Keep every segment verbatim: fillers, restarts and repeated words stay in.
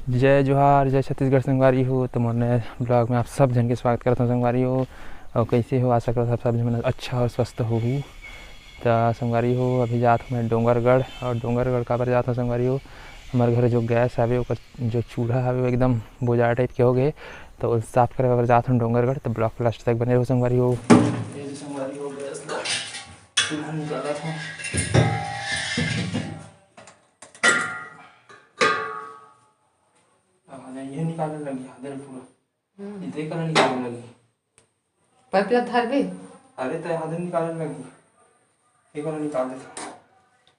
जय जोहार, जय छत्तीसगढ़ संगवारी हो। तो मोर नया vlog में आप सब झन के स्वागत करत हूँ संगवारी हो। और कैसे हो? आशा करत हूँ आप सब झन मन अच्छा और स्वस्थ होहू। त संगवारी हो, अभी जात हूँ मैं डोंगरगढ़। और डोंगरगढ़ काबर जात हूँ संगवारी हो, हमारे घर जो गैस हवे, ओकर जो चूल्हा हवे, वो एकदम बोजारा type के हो गए, तो वो साफ करे बर जात हूँ डोंगरगढ़। तो vlog के last तक बने रहो संगवारी हो। ये जो संगवारी हो, गैस ला चूल्हा निकालत हूँ। हाँ, ये निकाले लगी आदर पूरा। हम्म। इतने कलर निकाले लगी। पाइप ला धरबे? अरे, तो आदर निकाले लगी। ये कलर निकाल देता।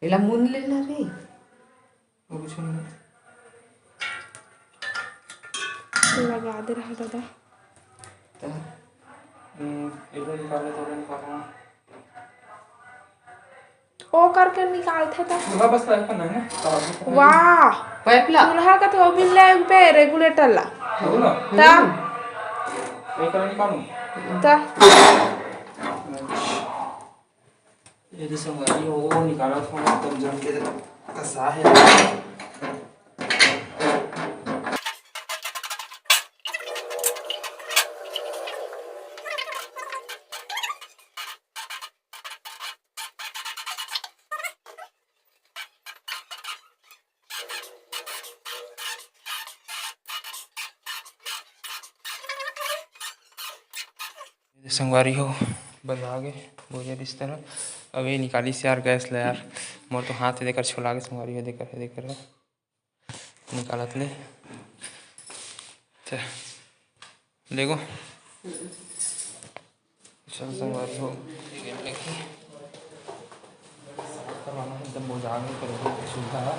एला मुन ले ला रे। वो कुछ नहीं। लगा दे रहा दादा। तो, हम्म, ये कलर निकाल ले, तो निकालना। ओ करके निकालथे त। चूल्हा बस पाइप का नहीं है, तो आप भी वाह! पाइप ला। चूल्हा का तो बिल ले पे regulator ला। चलो ना। ता। एक कलर निकालूं। ता। ये जो संगवारी हो, वो निकाला था, तब जम के कसा है। संगवारी हो, बंधा गे बोरिया बिस्तर ह। अब ये निकालिस यार गैस ला यार, मोर तो हाथ हे देकर छोला गे संगवारी हो, देकर हे, देकर हे। निकालत ले। चल, लेगो। चल, संगवारी हो। करवाना है, एकदम बोझा गई, करो सुविधा है।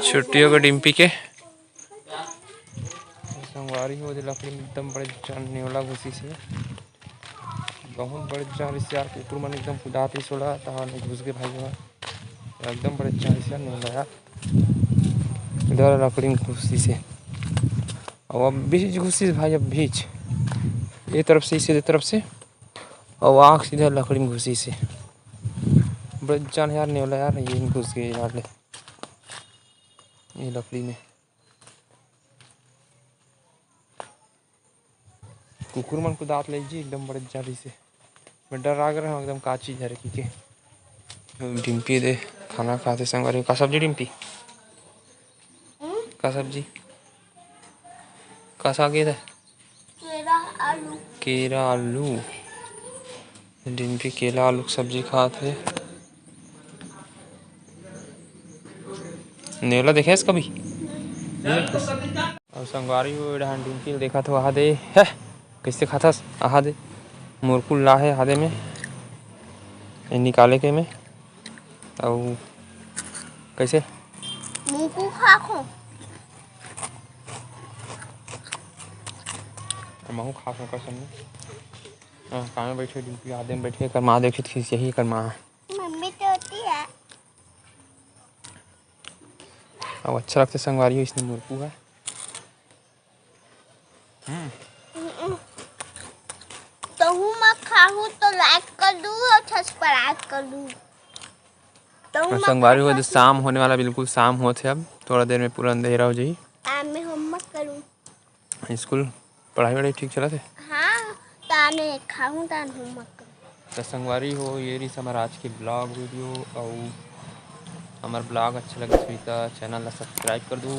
छुट्टी होगे डिम्पी के। संगवारी हो, जे लकड़ी में एकदम बड़े जान नेवला घुसिस हे। बहुत बड़े जान रिस यार, कुकुर मन एकदम कुदात रिस ओला, तहां में घुस गे भाई मन। एकदम बड़े जान रिस यार नेवला यार। इधर लकड़ी में घुसिस हे। अब, अब बीच घुसिस भाई, अब बीच। ये तरफ से, इसे, ये तरफ से। अब आंख सीधा लकड़ी में घुसिस हे। बड़े जान यार नेवला यार, ये घुस गे यार ले। ये लकड़ी में। कुकुर मन कुदात ले जी, एकदम बड़े जान रिस हे। मैं डरा गे रहेंव एकदम का चीज हरे कहिके। डिम्पी दे खाना खाथे संगवारी। का सब्जी डिम्पी? हम्म? का सब्जी? का साग ये दे? केरा आलू। केरा आलू। डिम्पी केला आलू के सब्जी खात हे। नेवला देखे हस कभी? नहीं। अउ संगवारी हो, ए डहान डिम्पी ल देखत हो, आहा दे, हे, कइसे खाथस? आहा दे, मुरकुल ला हे आहा दे में, ए निकाले के में, अउ कइसे? मुरकुल खाखो। महू खाखो कसम में। हाँ, कामे बैठे डिम्पी, आहा दे में बैठे, एकर माँ देखित खिसियाही एकर माँ। मम्मी तो होती है। अब अच्छा लगथे संगवारी हो, इसने मुरकू है। हम्म। हम्म। तहूँ मैं खाहूँ तो like कर दू और subscribe कर दू। तहूँ और मैं संगवारी हो, खाहूँ तो शाम होने वाला, बिल्कुल शाम होत हे अब, थोड़ा देर में पूरा अंधेरा हो जाही। आ, मैं homework करूँ। स्कूल पढ़ाई वढ़ाई ठीक चलत हे? हाँ, ताने खाहूँ, ताने homework करूँ। त संगवारी हो, ये रहिस हमर आज के vlog video। अउ हमर vlog अच्छा लगे होही त channel ला subscribe कर दू,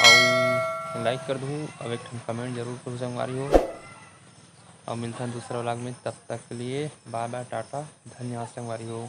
अउ like कर दू, अउ एक ठन comment जरूर करू संगवारी हो। अउ मिलथन दूसरा vlog में, तब तक के लिए bye bye, टाटा, धन्यवाद संगवारी हो।